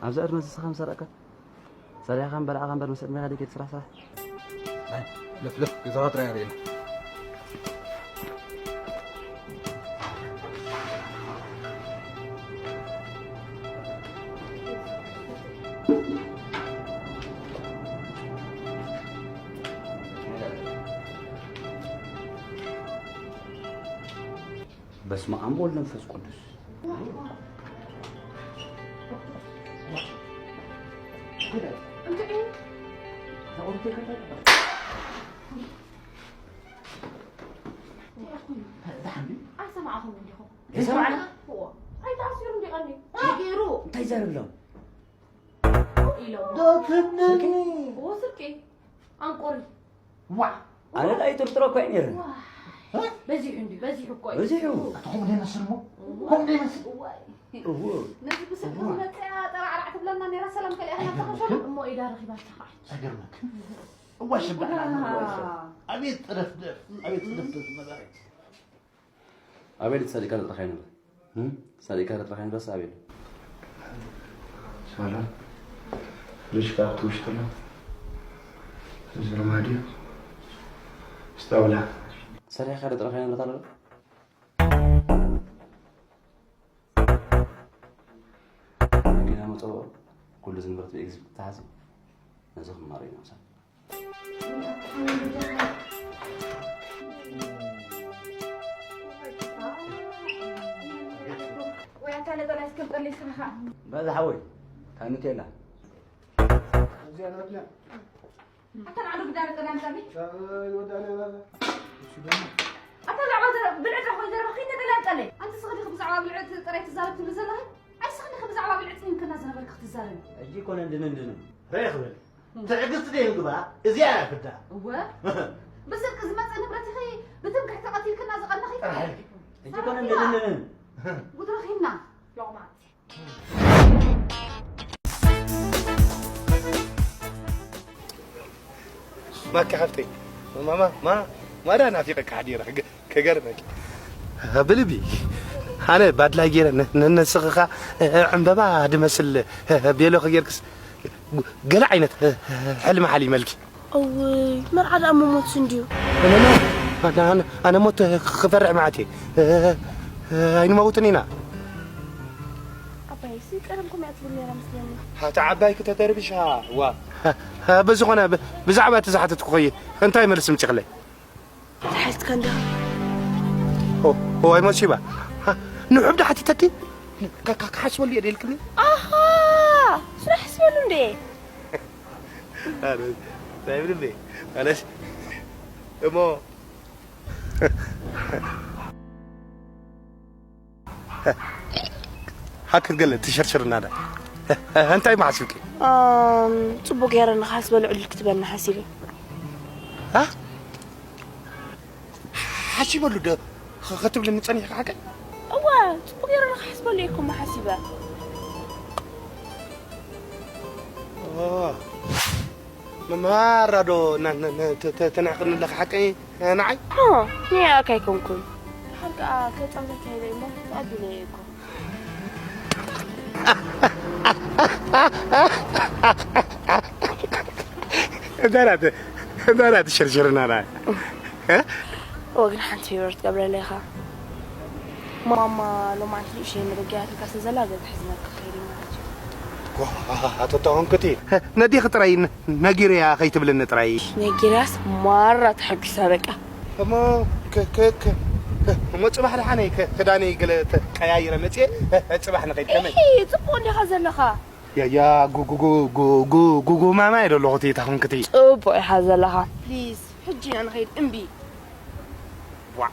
ኣብዛ ዕድመ ዝስኻ ምሰረቀ ጸሊእኻ እምበር ዓኻ እምበር ምስ ዕድሜኻ ደይከይድ ስራሕ ስራሕ። ኣይ፣ ለፍ ለፍ፣ ገዛኻ ጥራይ ኣርእየና። በስመ አብ ወወልድ መንፈስ ቅዱስ። ኣይሰማዕኹም እንዲኹም። ይሰማዕና? እዎ። ኣይተኣሲሩ እንዲ ቀኒ። ገይሩ። እንታይ ዘርብሎም? ኢሎም። ዶ ትብለኒ? እዎ ስርቂ። ኣንቆሪ። ዋ። ኣነ ዳኣ ይጥርጥሮ እኮ እየ ነይረ። በዚሑ እንዲ በዚሑ እኮ እዩ። በዚሑ። ኣታ ከምኡ ደይመስል እሞ። ከምኡ ደይመስል። እዋይ። እዎ። ነዚ ብስልኪ ዝመፅኣ ጠራዕራዕ ትብለና ነይራ ሰላም ከሊኣና ተኸሸሉ። እሞ ኢዳ ረኺባ ተኻዕች። ኣይገርመክ። እዋ ሽባዕ። ኣቤት ጥደፍደፍ። ኣቤት ጥደፍደፍ መባረክ። ኣቤል ተሳዲካ ተጥረኻይ ነበር። ተሳዲካ ተጥረኻይ ነበር ኣቤል። ሳሎን ፍሪጅ ካብ ትውሽጥሎ። እዚ ርማድዮ። ስጣውላ። ሰሪሕካ ተጥረኻይ ነበር ታሎ። መኪና መጠወ ኩሉ ዝንብረት ብኤግዚት ተሓዚ። ነዚ ክማረ ኢና ምሳሌ። ወይ ኣታ ነጠላ እስክም ጠሊ ስራኻ። በዛ ሓወይ ታንቴላ። ኣታ ንዓዱ ግዳ ነጠላ ምጠሊ። ኣታ ዛዕባ ብልዕት ራኾይ ዘረባ ከይድ ነጠላ ምጠሊ። ኣንቲ ስኽዲ ብዛዕባ ብልዕት ጥራይ ትዛረብ ትብል ዘለኻ። ኣይ ስኽዲ ብዛዕባ ብልዕት ይንክና ዝነበርክ ክትዛረብ። ሕጂ ኮነ እንድንንድን። ሬኽብል። ትዕግስቲ ደይምግባር እዚኣ እያ ፍዳ። እወ። ብስርቂ ዝመጸ ንብረት ኢኺ ብትምክሕቲ ቀቲልክና ዝቐነኺ። ጥራሕ ኢልኪ። ሕጂ ኮነ እንድንንን። ጉድረኺና ሎቕማጽ። ማካ ሓፍተይ ማማ ማ ማዳ ናፊቀካ ሓዲረ። ከገርመኪ። ብልቢ ኣነ ባድላይ ገይረ ንስኽኻ ዕምበባ ድመስል ቤሎ ከጌርክስ ገለ ዓይነት ሕልሚ ሓሊመልኪ። እውይ መርዓ ደኣ መሞትስ እንድዩ። ኣነ ሞት ክፈርሕ መዓት እየ። ኣይንመውትን ኢና። ዓባይሲ ቀደምኩም እያ ትብል ነይራ መስለኒ። ሓቲ ዓባይ ክተተርብሻ ዋ። ብዝኾነ ብዛዕባ እቲ ዝሓተትኩ ኸይ እንታይ መልስ ምፂኽለይ? ተሓዝካ እንዲኻ። እዋይ መሲባ ንሑብ ዶ ሓቲተኪ? ክሓስበሉ እየ ደልክኒ። ኣሃ ስራሕ ሓስበሉ እንዴ። እንታይ ብልቤ ኣነስ እሞ ሃክት ገለ ትሸርሽርና ዳ እንታይ ማሕስብኪ? ጽቡቅ ገይረ ንክሓስበሉ ዕድል ክትበኒ ሓሲበ። ሓሲበሉ ዶ ክትብልኒ ጸኒሕካ ሓቀይ? እወ ጽቡቅ ገይረ ንክሓስበሉ እየ እኮ ሓሲበ። መማራ ዶ ተንዕቅኒ ኣለካ ሓቀይ ንዓይ? ንያካ ኣይኮንኩን። ሓቂ ከጻውተካ ኢለ እሞ ተኣቢለ እየ እኮ። እንታይ ናት እንታይ ናት ሽርሽርና ና እወ ግን ሓንቲ ፌቨር ትገብረለይ ኢኻ። ማማ ሎማዓንቲ ንእሽተይ መደገያትልካ ስለ ዘላ ገዛ ሒዝናካ ከይደ ማለት እዩ። ኣቶ ተኾንክቲ ነዴኺ ጥራይ ነጊረያ ከይትብልኒ ጥራይ። ነጊረያስ ማራ ተሐጒሳ በቃ። እሞ እሞ ጽባሕ ደሓነይ ክዳነይ ገለ ቀያይረ መፅየ ጽባሕ ንኸይድ ከመይ? ጽቡቕ እንዲኻ ዘለኻ። ያያ ጉጉጉጉጉጉጉማማ እየ ዘለኹ እታ ኹንክቲ። ጽቡቕ ኢኻ ዘለኻ። ፕሊዝ ሕጂ ኢና ንኸይድ እምቢ። ዋዕ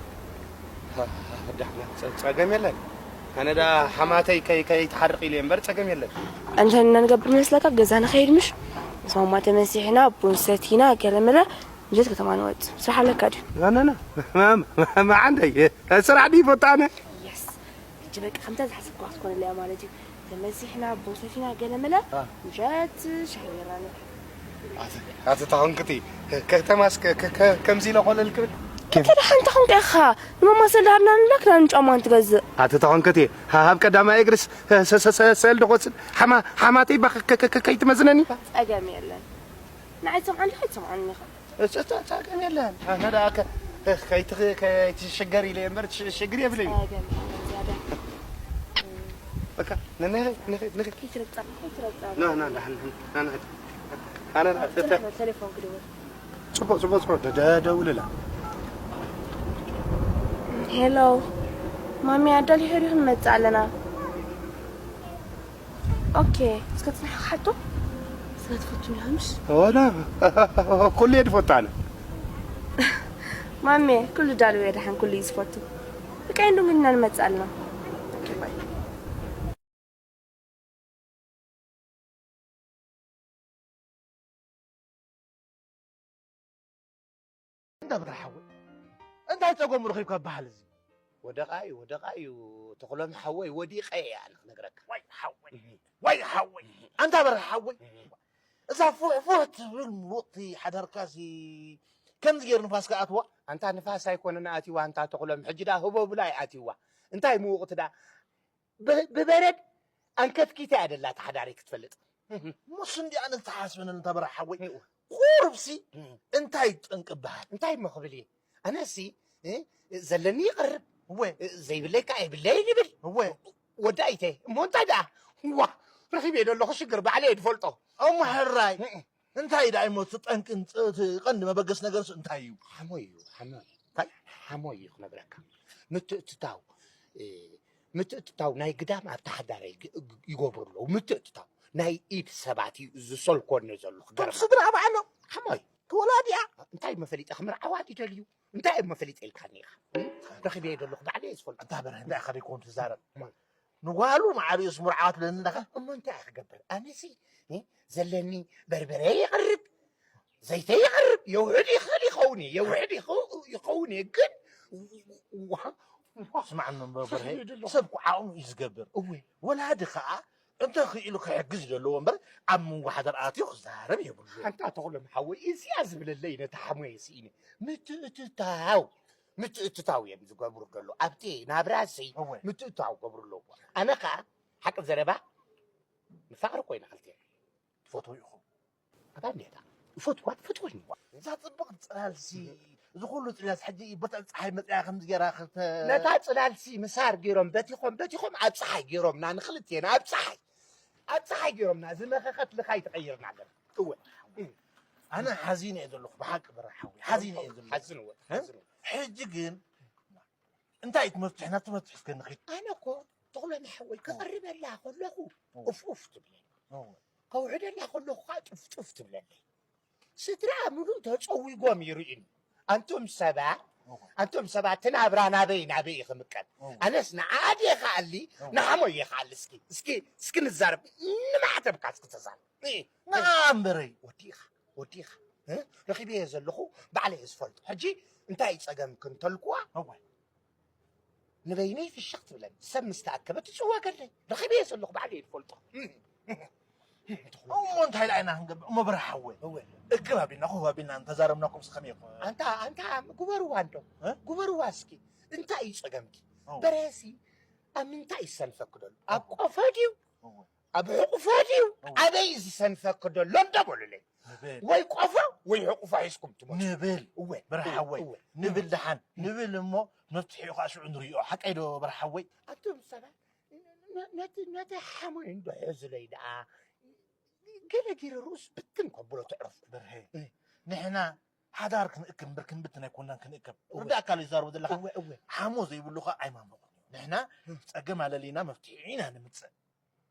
ዳሕና ጸ- ጸገም የለን። ኣነ ዳ ሓማተይ ከይ ከይትሓርቕ ኢለ እምበር ጸገም የለን። እንተ ንገብር መስለካ ገዛ ንኸይድ ምሽ ምስ ማማ ተመሲሕና ቡን ሰቲና ገለመለ ምሸት ከተማ ንወጽእ ስራሕ ኣለካ ድዩ? ኣነና መዓንደይ ስራሕ ድዩ ፈጣነ? የስ ሕጂ በቃ ከምታ ዝሓሰብኳ ክትኮነለያ ማለት እዩ። ተመሲሕና ቦሰፊና ገለመለ ምሸት ሻሂ ቢራ ንብል። ኣቲ ታኹንክቲ ከተማስ ከምዚ ኢለ ኮለል ክብል እንተ ደሓን ተኾንካ ኢኻ ንመማሰል ዳርና ንብላክ ዳን ጫማ እንትገዝእ። ኣቲ ተኾንከቲ፣ ሃ-፣ ሃብ ቀዳማይ እግርስ፣ ሰ-፣ ሰ-፣ ሰ-፣ ሰል ዶ ክወስድ? ሓማ-፣ ሓማተይ ባ ከ-፣ ከ-፣ ከ-፣ ከይትመዝነኒ? ጸገም የለን። ንዓይ ትሰምዓኒ፣ ኣይትሰምዓኒ ኢኻ። ጸ-፣ ጸ-፣ ጸገም የለን። ኣነ ደኣ ከ-፣ ከይት-፣ ከይትሽገር ኢለ እየ እምበር፣ ሽ-፣ ሽግር የብለይን። ጸገም የለን፣ ዝያዳ። በቃ፣ ነ-፣ ነ-፣ ነ-፣ ነ-፣ ከይትረግጻ፣ ከይትረግጻ። ና፣ ና፣ ና፣ ና፣ ና፣ ና። ኣነ ደኣ ተ-፣ ተ-፣ ጽንሕ በል፣ ቴሌፎን ክድውል። ጽቡቕ፣ ጽቡቕ፣ ጽቡቕ። ደ-፣ ደ-፣ ደውልላ። ሄሎ፣ ማሚ፣ ኣዳሊሑ ዲኹ? ንመጽእ ኣለና። ኦኬ፣ እስከ ጽንሕ ክሓቶ። ስለ ትፈቱ ዲኻ ምሽ? ወላ፣ ኩሉ እየ ዝፈቱ ኣነ። ማሜ፣ ኩሉ ዳልው እየ፣ ደሓን ኩሉ እዩ ዝፈቱ። በቃ፣ እንዱ ግን ንመጽእ ኣለና። ኦኬ፣ ባይ። እንዳ ብርሃ ሓወይ፣ እንታይ ጸገሙ ረኺብካ በሃል እዚ? ወደቓ እዩ፣ ወደቓ እዩ፣ ተኽሎም ሓወይ፣ ወዲቐ እየ ኣነ ክነግረካ። ዋይ ሓወይ፣ እህ። ዋይ ሓወይ፣ እህ። ኣንታ ብርሃ ሓወይ፣ እህ። እዛ ፉሕ ፉሕ ትብል ምውቕቲ ሓዳርካሲ ከምዚ ገይሩ ንፋስ ከኣትዋ? ኣንታ ንፋስ ኣይኮነን ኣትይዋ፣ ኣንታ ተኽሎም፣ ሕጂ ደኣ ህቦብላ እዩ ኣትይዋ። እንታይ ምውቕቲ ደኣ? ብ-፣ ብበረድ ኣንከትኪታ እያ ደላ ተሓዳሪ ክትፈልጥ። እሞ ስንዲ ኣነ ዝተሓስበነ እንተ በራ ሓወይ፣ እው። ቁሩብሲ እም። እንታይ ጠንቂ በሃል? እንታይ እሞ ክብል እየ? ኣነሲ፣ እ፣ ዘለኒ ይቐርብ። እወ። ዘይብለይ ከኣ የብለይን ይብል። እወ። ወዳኢተ፣ እሞ እንታይ ደኣ? ዋ፣ ረኺበ እየ ደለኹ ሽግር፣ ባዕለይ እየ ዝፈልጦ። እሞ ሕራይ፣ እም። እንታይ ደኣ እሞ እቲ ጠንቂ፣ እቲ ቀንዲ መበገሲ ነገርስ እንታይ እዩ? ሓሞይ እዩ፣ ሓሞይ። እንታይ? ሓሞይ እዩ ክነግረካ። ምትእትታው፣ እ፣ ምትእትታው ናይ ግዳም ኣብቲ ሓዳረይ ግ-፣ ግ-፣ ይገብሩ ኣለዉ። ምትእትታው ናይ ኢድ ሰባት እዩ ዝሰልኮኒ ዘሎ፣ እቶም ክገርመካ። ስድራ ባዕሎም ሓሞይ። ክወላዲኣ። እንታይ እሞ ፈሊጠ ክምርዓዋ ድዩ ደልዩ? እንታይ እሞ ፈሊጠ ኢልካኒ ኢኻ? እም? ረኺበዮ ዘለኹ ባዕለይ እየ ዝፈልጦ። ኣንታ በርሀ፣ እንታይ ኢኻ ደይኮን ትዛረብ? እም። ንጓሉ ንዓብዩስ ምርዓዋ ትብለኒ ኣለኻ? እሞ እንታይ እየ ክገብር? ኣነሲ፣ እ፣ ዘለኒ በርበረ ይቐርብ፣ ዘይተ ይቐርብ፣ የውሕድ ይኽእል ይኸውን እየ፣ የውሕድ ይኸው-፣ ይኸውን እየ፣ ግን ዋ-፣ ዋ-፣ ስማዕ እሞ በርሀ፣ ረኺበዮ ዘለኹ። ሰብ እኮ ዓቕሙ እዩ ዝገብር። እወ። ወላዲ ኸኣ እንተ ኽኢሉ ክሕግዝ እዩ ዘለዎ እምበር፣ ኣብ መንጎ ሓዳር ኣትዩ ክዛረብ የብሉን። ኣንታ ተኽሎም ሓወይ፣ እዚኣ ዝብለለይ ነታ ሓሞየ ስኢነ። ምትእትታው፣ ምትእትታው እዮም ዝገብሩ ዘለዉ። ኣብቲ ናብራሲ እወ። ምትእትታው ክገብሩ ኣለዎ። ኣነ ኸኣ ሓቂ ዘረባ ንፋቕር ኮይና ክልቴና። ትፈትዎ ኢኹም። ኣታ እንዴታ፣ ይፈትዋ፣ ትፈትወኒ። እዛ ጽብቕቲ ጽላልሲ፣ እዚ ኹሉ ጽላልሲ ሕጂ በታ ጸሓይ መጽያ ከምዚ ገይራ ክልተ ነታ ጽላልሲ ምሳር ገይሮም በቲኾም፣ በቲኾም ኣብ ጸሓይ ገይሮምና ንኽልቴና ኣብ ጸሓይ። ኣብ ጸሓይ ገይሮምና፣ ዝመኸኸት ልኻይ ተቐይርና ኣለና። እወ። ኣነ ሓዚነ እየ ዘለኹ፣ ብሓቂ በራ ሓወይ፣ ሓዚነ እየ ዘለኹ። ሓዝንዎ፣ እ? ሓዝንዎ። ሕጂ ግን እንታይ እቲ መፍትሒ? ናብቲ መፍትሒ እስከ ንኺድ። ኣነ እኮ ተኽሎም ሓወይ፣ ክቕርበላ ከለኹ እወ። ኡፍ ኡፍ ትብለኒ። እወ። ከውሕደላ ከለኹ ኸዓ ጡፍ ጡፍ ትብለለይ። ስድራ ምሉእ ተጸዊጎም ይርእዩኒ። ኣንቱም ሰባት፣ እወ። ኣንቱም ሰባት፣ እቲ ናብራ ናበይ ናበይ እዩ ክምቀል? እወ። ኣነስ ንዓ ድየ ክኣሊ፣ እወ። ንዓሞ እየ ክኣሊ። እስኪ፣ እስኪ፣ እስኪ ንዛረብ። ንማዕተብካ እስኪ ተዛረብ። እ፣ ንዓ እምበረይ። ወዲኻ፣ ወዲኻ። እ? ረኺበዮ ዘለኹ ባዕለይ እየ ዝፈልጦ። ሕጂ እንታይ እዩ ጸገምኪ እንተልኩዋ? እወ። ንበይነይ ፍሽኽ ትብለኒ። ሰብ ምስ ተኣከበ ትጽወገለይ። ረኺበዮ ዘለኹ ባዕለይ እየ ዝፈልጦ። እሞ እንታይ ኢልና ኢና ክንገብር? እሞ በርሀ ሓወይ፣ እወ። እክብ ኣቢልና፣ ኮፍ ኣቢልና እንተዛረብናኩም ከመይ ይኾን? ኣንታ፣ ኣንታ፣ ግበርዋ እንዶ። እ? ግበርዋ እስኪ። እንታይ እዩ ጸገምኪ? እወ። በርሀሲ ኣብ ምንታይ እዩ ዝሰንፈኪ ደሎ? ኣብ እወ። ቆፎ ድዩ? እወ። ኣብ ሕቑፎ ድዩ? እወ። ኣበይ እዩ ዝሰንፈኪ ደሎ እንዶ በሉለይ። ንብል። ወይ ቆፎ ወይ ሕቑፎ ሒዝኩም ትመጹ። ንብል። እወ፣ በርሀ እወ፣ ሓወይ፣ እወ። ንብል ደሓን፣ እም። ንብል እሞ መፍትሒኡ ኸኣ ሽዑ ንርእዮ። ሓቀይ ዶ በርሀ ሓወይ? ኣቱም ሰባት፣ ነ-፣ ነቲ፣ ነቲ ሓሞይ እንዶ ሕዙለይ ደኣ፣ ገለ ገይረ ርኡስ ብትን ከብሎ ትዕርፉ። በርሀ፣ እ። ንሕና ሓዳር ክንእክብ እምበር ክንብትን ኣይኮናን ክንእከብ። እወ። ርዳእካ ኣሎ ዝዛረቦ ዘለኻ? እወ፣ እወ። ሓሞ ዘይብሉ ኸኣ ኣይማመቑን እዩ። ንሕና እም። ጸገም ኣለሊና መፍትሒ ኢና ንምጽእ።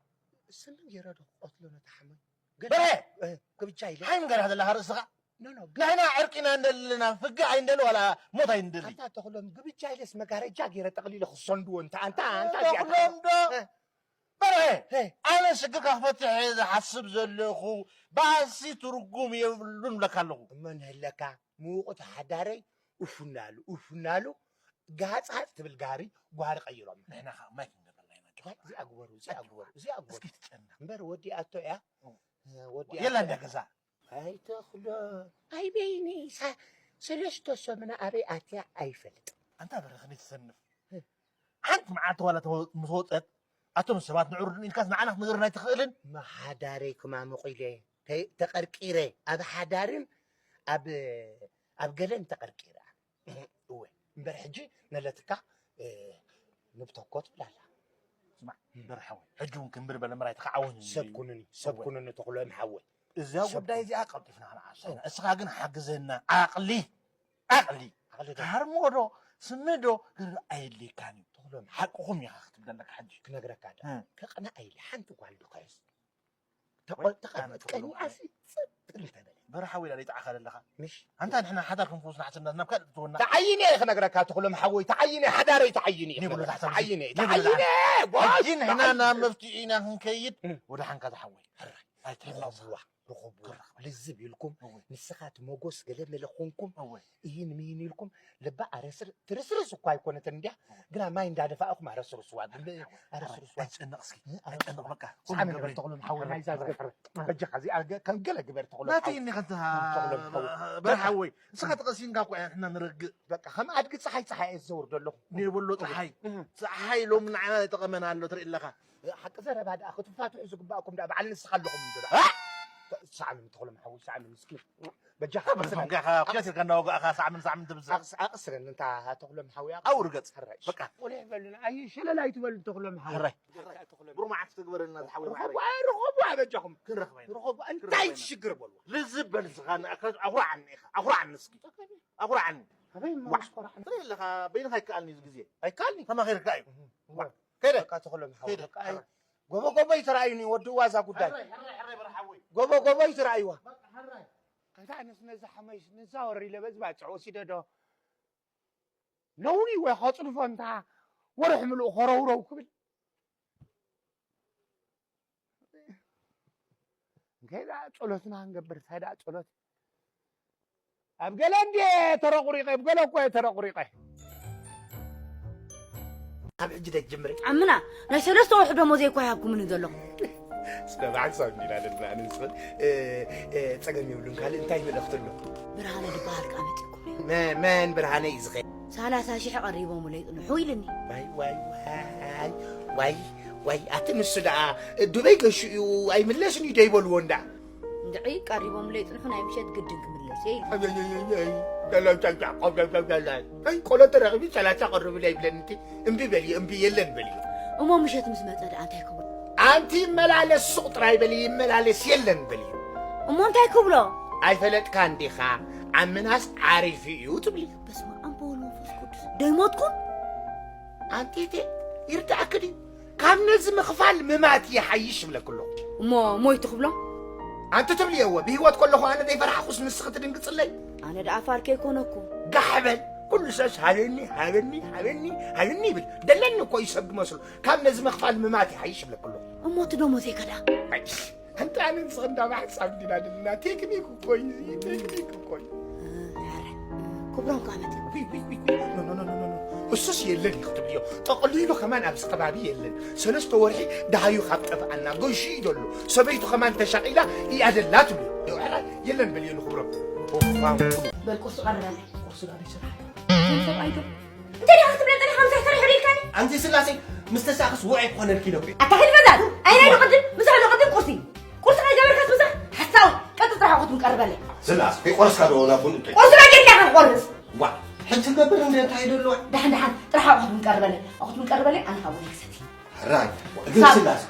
ስምን ገይረ ዶ ክቐትሎ ነቲ ሓሞይ? ገለ በርሀ! እ፣ ክብጃ ኢለ። ሓይም ገና ዘለኻ ርእስኻ? ኖ፣ ኖ፣ ግ- ንሕና ዕርቂ ኢና እንደሊ ዘለና፣ ፍግእ ኣይንደሊ ዋላ ሞት ኣይንደሊ። ኣንታ ተኽሎም፣ ግብጃ ኢለስ መጋረጃ ገይረ ጠቕሊለ ክሰንድዎ፣ እንታ፣ ኣንታ፣ ኣንታ እዚኣ ተኽሎም ዶ? እ። በርሀ! እ። ኣነ ሽግርካ ክፈትሕ እየ ዝሓስብ ዘለኹ፣ ባእሲ ትርጉም የብሉን እብለካ ኣለኹ። እሞ ንህለካ፣ ምውቕቲ ሓዳረይ፣ ኡፍ እናሉ፣ ኡፍ እናሉ፣ ጋጽ ሃጽ ትብል ጋሪ፣ ጓሪ ቀይሮም። ንሕና ኸኣ ማይ ክንገብረላ ኢና። ዋይ፣ እዚኣ ግበሩ፣ እዚኣ ግበሩ፣ እዚኣ ግበሩ። እስኪ ትጨነቕ። እምበር ወዲኣቶ እያ። እ። እ፣ ወዲኣ የላ እንዳ ገዛ። ኣይ ተኽሎ፣ ኣይ በይኒ፣ ሳ-፣ ሰለስተ ሰሙና ኣበይ ኣትያ ኣይፈልጥ። ኣንታ በረኸ ከመይ ትሰንፍ? ሓንቲ መዓልቲ ዋላ ተወ-፣ ምስ ወጸት፣ ኣቶም ሰባት ንዕሩድን ኢልካስ ንዓና ክትነግረና ኣይትኽእልን? መሓዳረይ ክማምቑ ኢለ ተ-፣ ተቐርቂረ። ኣብ ሓዳርን ኣብ፣ ኣብ ገለን ተቐርቂረ። እወ። እምበር ሕጂ ነለትካ፣ እ፣ ንብተኮ ትብላላ። ስማዕ፣ እምበር ሓወይ፣ ሕጂ እውን ክምብል በለ ምራይ ተኸዓወን እዩ። ሰብ ኩኑኒ፣ ሰብ እወ። ኩኑኒ ተኽሎም ሓወይ። እዛ ሰብ ጉዳይ ኩኑኒ። እዚኣ ቀልጢፍና ክንዓርሳ ኢና። እስኻ ግን ሓግዘና። ዓቕሊ፣ ዓቕሊ። ዓቕሊ ዶ? ሃርሞ ዶ፣ ስሚ ዶ፣ ግር ኣየድልየካን እዩ። ተኽሎም ሓቅኹም ኢኻ ክትብል ኣለካ ሕጂ። ክነግረካ ዶ? እ። ከቕንኣ ኢለ ሓንቲ ጓል ዶ ከረስ? ተቖ-፣ ወይ፣ ተቐ-፣ ኣነ ተኽሎም ቀኒኣሲ ጽጥ እንተበለ። በረሓዊ ኢላ ለይጣዕኻ ዘለኻ። ምሽ? ኣንታ ንሕና ሓዳር ክንፍውስ ንሓስብና ናብ ካልእ ትወና። ተዓይነ እየ ክነግረካ ተኽሎም ሓወይ፣ ተዓይነ፣ ሓዳረይ ተዓይነ እየ እኔ ብሎ ክነግረካ። ዛሕታ ተዓይነ፣ እኔ ብሎ ተዓይነ፣ ዛሕታ። ጓል፣ ሕጂ ንሕና ተዓይነ። ናብ መፍትሒ ኢና ክንከይድ። እ። ወደ ሓንካ ዝሓወይ። ሕራይ። ኣይትሕመቕ። ርኹብዋ፣ ርኹብዋ። ክረኽባ። ልዝብ ኢልኩም፣ እወ። ንስኻ እቲ መጎስ ገለ መለ ኮንኩም፣ እወ። እይን ምይን ኢልኩም፣ ልባ ኣረስር-፣ ትርስርስ እኳ ኣይኮነትን እንድያ፣ እወ። ግና ማይ እንዳደፋእኹም ኣረስርስዋ፣ ግን ኣረስርስዋ። ኣይትጨነቕ እስኪ፣ እ፣ ኣይትጨነቕ ኣረስርስዋ። በቃ። ሳዕሚ ኩሉ ንበል ገበል። ተኽሎም ሓወይ፣ ሕራይ። ናይዛ ዝገፈረ። በጃኻ እዚኣ ገ-፣ ከም ገለ ግበር ተኽሎም ናተይ ሓወይ። እኒ ከንታ ተኽሎም ሓወይ። በርሓወይ። ንስኻ ተቐሲንካ እኮ ኢና ንሕና ንረግእ። በቃ፣ ከም ኣድጊ ጸሓይ ጸሓይ እየ ዝዘውር ዘለኹ። ኔበሎ ጸሓይ። እህ። ጸሓይ ሎሚ ንዓና ይጠቐመና ኣሎ፣ ትርኢ ኣለኻ። ሓቂ ዘረባ ደኣ ክትፋትሑ ዝግባእኩም ደኣ በዓል ንስኻ ኣለኹም እንዶ ደኣ። እ? ሳዕምኒ ተኽሎም ሓወይ፣ ሳዕምኒ እስኪ። በጃኻ ካብ ኣቕስረኒ። ርዝምካ ኢኻ፣ ኩሸት ኢልካ እንዳወጋእኻ ሳዕምኒ ሳዕምኒ ትብዝሕ። ኣቕስ-፣ ኣቕስረኒ እንታ ተኽሎም ሓወይ፣ ኣቕስረኒ። ኣው ርገጽ። ሕራይ። በቃ። ቆልሕ በሉና። ኣይ፣ ሸለል ኣይትበሉ ተኽሎም ሓወይ። ሕራይ። ተኽሎም ብሩህ መዓልቲ ትግበረልና ዝሓወይ ርኹብ፣ ማዕረይ። ኣይ፣ ርኹብ፣ ኣበጃኹም። ክንረኽባ ኢና። ርኹብ፣ እንታይ ክንረኽባ ኢና። ትሽግር በልዋ። ልዝብ በል ንስኻ፣ ንኣካ-፣ ኣኹርዓኒ ኢኻ። ኣኹርዓኒ እስኪ። ኣኹርዓኒ። ኣበይ ዋ። ማስ ኮራዕኒ? ትርኢ ኣለኻ፣ በይንኻ ኣይከኣልኒ እዚ ግዜ። ኣይከኣልኒ? ተማኺርካ እዩ። እህ። ዋ። ከይደ። በቃ ተኽሎም ሓወይ፣ ከይደ። በቃ፣ ኣይ፣ ሕራይ። ጎቦ ጎቦ ይተራእዩኒ፣ ወዲ እዋዛ ጉዳይ። ሕራይ፣ ሕራይ፣ ሕራይ በርሓወይ። ጎቦ ጎቦ ይተራእዩዋ። በቃ፣ ሕራይ። ከዛ ኣነስ ነዛ ሓመሽ፣ ነዛ ወሪ ለበዝ ባጭዕ ወሲደ ዶ? ነውኒ ወይ ከጽድፎ እንታ ወርሒ ምሉእ ኸረውረው ክብል። እንታይ ደኣ ጸሎትና ክንገብር፣ እንታይ ደኣ ጸሎት? ኣብ ገለ እንድየ ተረቑሪቐ፣ ኣብ ገለ እኮ እየ ተረቑሪቐ። ካብ ሕጂ ደጅምሪ። ዓምና፣ ናይ ሰለስተ ወርሒ ደሞዘይ እኮ ኣይሃብኩምኒ ዘለኹም። እስከ በዓል ሳብ እንዲና ዘለና ኣነ ንስኽን፣ እ፣ እ፣ ጸገም የብሉን። ካልእ እንታይ መልእኽቲ ኣሎ? ብርሃነ ዝበሃል ከኣ መጺእኩም እዩ። መ-፣ መን ብርሃነ እዩ ዝኸ-? ሰላሳ ሽሕ ቀሪቦምለይ ጽንሑ ኢልኒ። ዋይ፣ ዋይ፣ ዋይ፣ ዋይ፣ ዋይ፣ ኣቲ ንሱ ደኣ ዱበይ ገሹ እዩ፣ ኣይምለስን እዩ ደይበልዎ እንዳ። እንድዒ ቀሪቦምለይ ጽንሑ ናይ ምሸት ግድን ክምለስ እየ ኢሉ። ኣይ፣ ቆሎ ተረኺቡ ሰላሳ ቀርብለይ ይብለኒ እቲ። እምቢ በልዮ፣ እምቢ የለን በልዮ። እሞ ምሸት ምስ መጸ ደኣ እንታይ ክብሎ? ኣንቲ ይመላለስ ሱቕ ጥራይ በሊ፣ ይመላለስ የለን በልዮ። እሞ እንታይ ክብሎ? ኣይፈለጥካን ዲኻ? ዓምናስ ዓሪፉ እዩ ትብሊ። በስመ ኣብ ወወልድ ወመንፈስ ቅዱስ። ደይሞትኩም? ኣንቲ እቴ፣ ይርዳእኪ ድዩ? ካብ ነዚ ምኽፋል ምማት ይሓይሽ እብለኪ ኣለኹ። እሞ ሞይቱ ክብሎ? ኣንቲ ትብልዮ እወ፣ ብህይወት ከለኹ ኣነ ዘይፈራሕኩስ ንስኺ ትድንግጽለይ? ኣነ ደኣ ፋር ከይኮነኩ። ጋሕ በል፣ ኩሉ ሰብስ ሃበኒ፣ ሃበኒ፣ ሃበኒ፣ ሃበኒ ይብል። ደለኒ እኮ እዩ ሰብ ዝመስሎ። ካብ ነዚ ምኽፋል ምማት ይሓይሽ እብለኪ ኣለኹ። እሞ እቲ ደሞዘይ ከ ደኣ? ኣይ፣ ኣንቲ ኣነ ንስኺ እንዳ ማሕጻብ እንዲና ዘለና። ቴክኒክ እኮ እዩ፣ እዚ ቴክኒክ እኮ እዩ። እ፣ ሕራይ። ክብሮም ከ መጺኡ? ዊይ፣ ዊይ፣ ዊይ፣ ዊይ። ኖ፣ ኖ፣ ኖ፣ ኖ፣ ኖ። እሱስ የለን እዩ ክትብልዮ። ጠቕሊሉ ከማን ኣብዚ ከባቢ የለን። ሰለስተ ወርሒ ደሃዩ ካብ ጠፍኣና፣ ገሹ እዩ ዘሎ። ሰበይቱ ከማን ተሻቒላ እያ ዘላ ትብልዮ። ሕራይ፣ የለን በልዮ ንክብሮም። ኦፋ፣ በል ቁርሲ ቀርበለይ። ቁርሲ ዳኣ ይስራሕ። ከም ሰብኣይ ዶ? እንታይ ዲኻ ክትብለኒ ጸኒሕካ? ምሳሕ ተሪሑ ዶ ኢልካኒ? ኣንቲ ስላሴ፣ ምስ ተሳእኽስ ውዑይ ክኾነልኪ ኢለኩ። ኣታ ከይድ ፈዛዝ! ኣየናይ ዶ ቅድም? ምሳሕ ዶ ቅድም ቁርሲ? ቁርሲ ከይገበርካስ ምሳሕ? ሓሳዊ! ቀጽል ጥራሕ ኣቑሑት ምን ቀርበለይ። ስላስ፣ ከይቆረስካ ዶ ናብ ቡን እቶይ? ቁርሲ ዶ ጌርካ ኢኻ ክቆርስ? ዋ፣ ሕጂ ትገብር እንደ እንታይ ዶ ኣለዋ? ደሓን ደሓን፣ ጥራሕ ኣቑሑት ምን ቀርበለይ። ኣቑሑት ምን ቀርበለይ፣ ኣነ ካብ ቡን ክሰቲ። ሕራይ፣ ግን ሳብ- ስላስ፣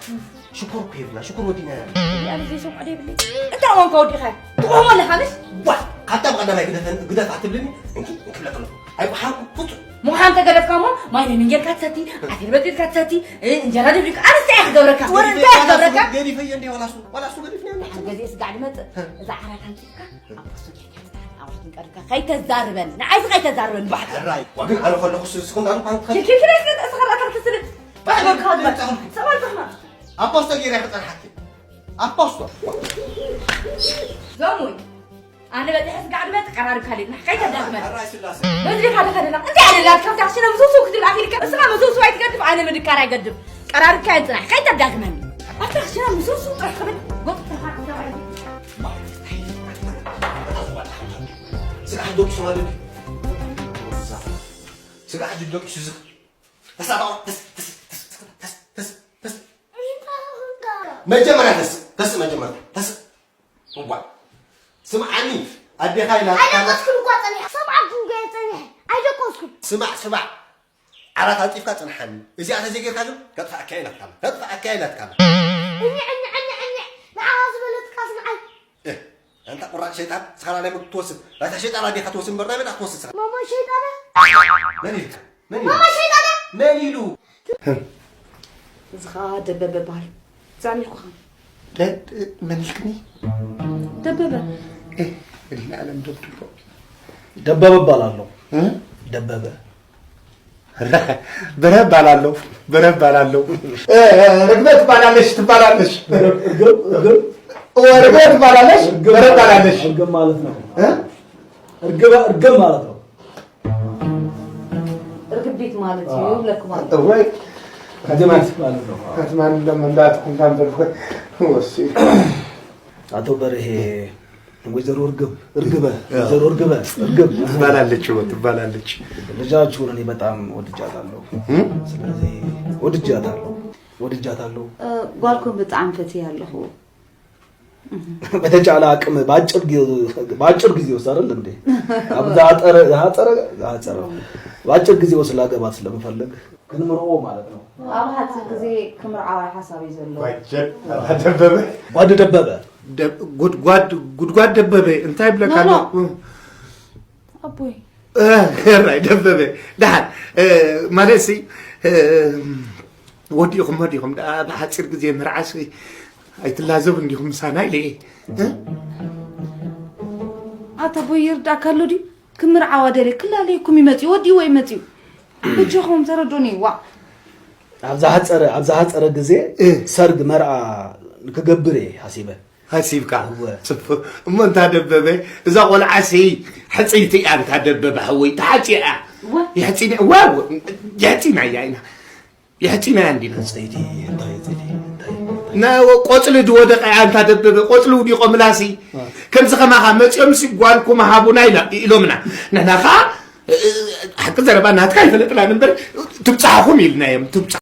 ሽኮር እኮ የብልና፣ ሽኮር ወዲና ኢና። ኣነ ዘይሰምዖ ዶ የብለይ? እንታይ እዋን ከወዲኻ? ትቆሞ ኣለኻ፣ ምሽ? ዋ፣ ካብታ ብቐዳማይ ግደፈን-፣ ግደፍ ኣትብልኒ? እንኪ፣ እንክብለክ ኣለኹ። ኣይቆሓንኩ፣ ፍጹም። ምቑሓም ተገደፍካ እሞ፣ ማይ ለሚን ጌርካ ትሰቲ፣ ዓሲር በጢርካ ትሰቲ፣ እ፣ እንጀራ ደብሪካ፣ ኣነ እንታይ እየ ክገብረካ? ወረ እንታይ እየ ክገብረካ? ገዲፈዮ እንደ ዋላ እሱ፣ ዋላ እሱ ገዲፍኒ ኣለ። ገዚኤ ስጋዕ ድመጽእ፣ እዛ ዓራት ኣምጺእካ፣ ኣብ ፖስቶ ጌርካ ትስራሕ። ኣቑሑት ምን ቀርብካ ከይተዛርበኒ፣ ንዓይዚ ከይተዛርበኒ፣ ባሕቲ። ሕራይ፣ ዋ፣ ግን ኣነ ከለኹ ስ-፣ ስኹም ዳሩ ኳን ትኸ- ኪድ፣ ኪድ፣ ኪድ፣ እስከ ተስኸራ ተኽትስል። ባሕቲ፣ ባሕቲ፣ ባሕቲ። ባሕቲ። ሰማል ተኽማ። ኣፖስቶ ጌረ ክጸንሓኪ። ኣፖስቶ። ዞሙይ፣ ኣነ በጺሐ ስጋዕ ድመጽእ ቀራርብካ ሌት፣ ንሕ ከይተዳግመኒ። ሕራይ ስላሴ። በዚ ዲኻ ደኸደላ? እንታይ ኣለላ? ካብታ ክሽነ ምዝውዝው ክትብል ኣኺልካ፣ እስኻ ምዝውዝው ኣይትገድፍ፣ ኣነ ምድካር ኣይገድፍ። ቀራርብካ የጽናሕ፣ ከይተዳግመኒ። ኣብታ ክሽነ ምዝውዝው ጥራሕ ክብል፣ ጎጥ ጥራሕ ክብል። ስጋሕ ደቂሱ ማለት እዩ። ስጋሕ ደቂሱ ዝኽ-፣ ተስእ፣ ተስእ፣ ተስእ፣ ተስእ፣ ተስእ፣ ተስእ፣ ተስእ፣ ተስእ። መጀመርያ ተስእ፣ ተስእ፣ መጀመርያ ተስእ። እዋ፣ ስምዓኒ፣ ኣዴኻ ኢላ ኣይደቀስኩን እኳ ጸኒሐ። ሰብዓ ክንጎየ ጸኒሐ። ኣይደቀስኩን። ስማዕ፣ ስማዕ። ዓራት ኣንጢፍካ ጽንሓኒ። እዚኣ ተዘይጌርካ ግን ከጥፍኣካ እየ ኢላትካ ኣላ። ከጥፍኣካ እየ ኢላትካ ኣላ። እኛ፣ እኛ፣ እኛ፣ እኛ። ንዓኻ ዝበለትካ ስምዓይ። እ፣ ኣንታ ቁራጭ ሸይጣን፣ ንስኻ ናይ መግቢ ትወስድ። ናይታ ሸይጣን ኣዴኻ ትወስድ እምበር ናይ መን ክትወስድ ንስኻ? ማማ ሸይጣን። መን ኢልካ? መን ኢሉ? ማማ ሸይጣን። መን ኢሉ? እዚ ኸኣ ደበበ በሃል። ዛሚልኩኻ። ደ-፣ ደ-፣ መን ኢልክኒ? ደበበ። እ፣ መድኃኔዓለም ደብድቦ። ደበበ እባላለሁ። እ? ደበበ። በረ እባላለሁ። በረ እባላለሁ። እ፣ እ፣ ርግበ ትባላለሽ፣ ትባላለሽ። እርግብ፣ እርግብ። እ፣ ርግበ ትባላለሽ፣ እርግብ በረ ማለት፣ እባላለሽ። እርግብ ማለት ነው። እ? እርግበ፣ እርግብ ማለት ነው። ርግቢት ማለት እዩ፣ አዎ። ይብለኩም ኣሎ። እወይ፣ እርግቢት ማለት ነው። ኣትማን እንደመንዳት ኩንታን በልኩ። ወሲ። አቶ በርሄ፣ ወይዘሮ እርግብ፣ እርግበ፣ አዎ። ወይዘሮ እርግበ፣ እርግብ። ትባላለች፣ እወ፣ ትባላለች። ልጃችሁን እኔ በጣም ወድጃታለሁ። እም? ስለዚህ ወድጃታለሁ፣ ወድጃታለሁ። እ፣ ጓልኩም ብጣዕሚ ፈትየ ኣለኹ። በተቻለ አቅም በአጭር ጊ-፣ በአጭር ጊዜ ውስጥ አይደል እንዴ? አብዛ አጠረ፣ አጠረ፣ አጠረ። በአጭር ጊዜ ውስጥ ላገባት ስለምፈልግ ክንምርኦ ማለት ነው። ኣብ ሓፂር ግዜ ክምርዓዋ ሓሳብ እዩ ዘለዎ። ጓጀል ደበበ። ጓድ ደበበ። ደብ-፣ ጉድጓድ፣ ጉድጓድ ደበበ። እንታይ ብለካ ኖ፣ ኖ። ኣለኩ? ኣቦይ። እ፣ ራይ ደበበ። ደሓን፣ እ፣ ማለት ሲ፣ እ፣ ወዲኹም፣ ወዲኹም። ደኣ ብሓፂር ግዜ ምርዓስ ኣይትላዘቡ እንዲኹም ምሳና ኢለ እየ። እ? ኣታ ቦይ ይርዳእካ ኣሎ ድዩ? ክምርዓዋ ደልየ ክላለየኩም ይመፅዩ፣ ወዲእዎ ይመፅዩ። በጃኹም ተረዱኒ፣ ዋ። ኣብ ዝሓፀረ፣ ኣብ ዝሓፀረ ግዜ እ። ሰርግ መርዓ ንክገብር እየ ሓሲበ። ሓሲብካ? እወ። ፅቡቅ። እሞ እንታ ደበበ፣ እዛ ቆልዓሲ ሕፅይቲ እያ እንታ ደበበ ሓወይ፣ ተሓፂያ እያ። እወ። የሕፂና፣ እወ፣ እወ፣ የሕፂና እያ ኢና። የሕፂናያ እንዲና። ዕንፀይቲ እንታይ፣ ዕንፀይቲ እንታይ፣ እንታይ? ና-፣ ቆፅሊ ድወደቀ እያ እንታ ደበበ፣ ቆፅሊ ውዲቆ ምላሲ። አ። ከምዚ ከማኻ መፂኦም ሲ ጓልኩም ሃቡና ኢላ-፣ ኢሎምና። ንሕና ኸዓ፣ እ፣ ሓቂ ዘረባ ናትካ ኣይፈለጥናን እምበር፣ ትብፃሕኹም ኢልናዮም፣ ትብፃሕ።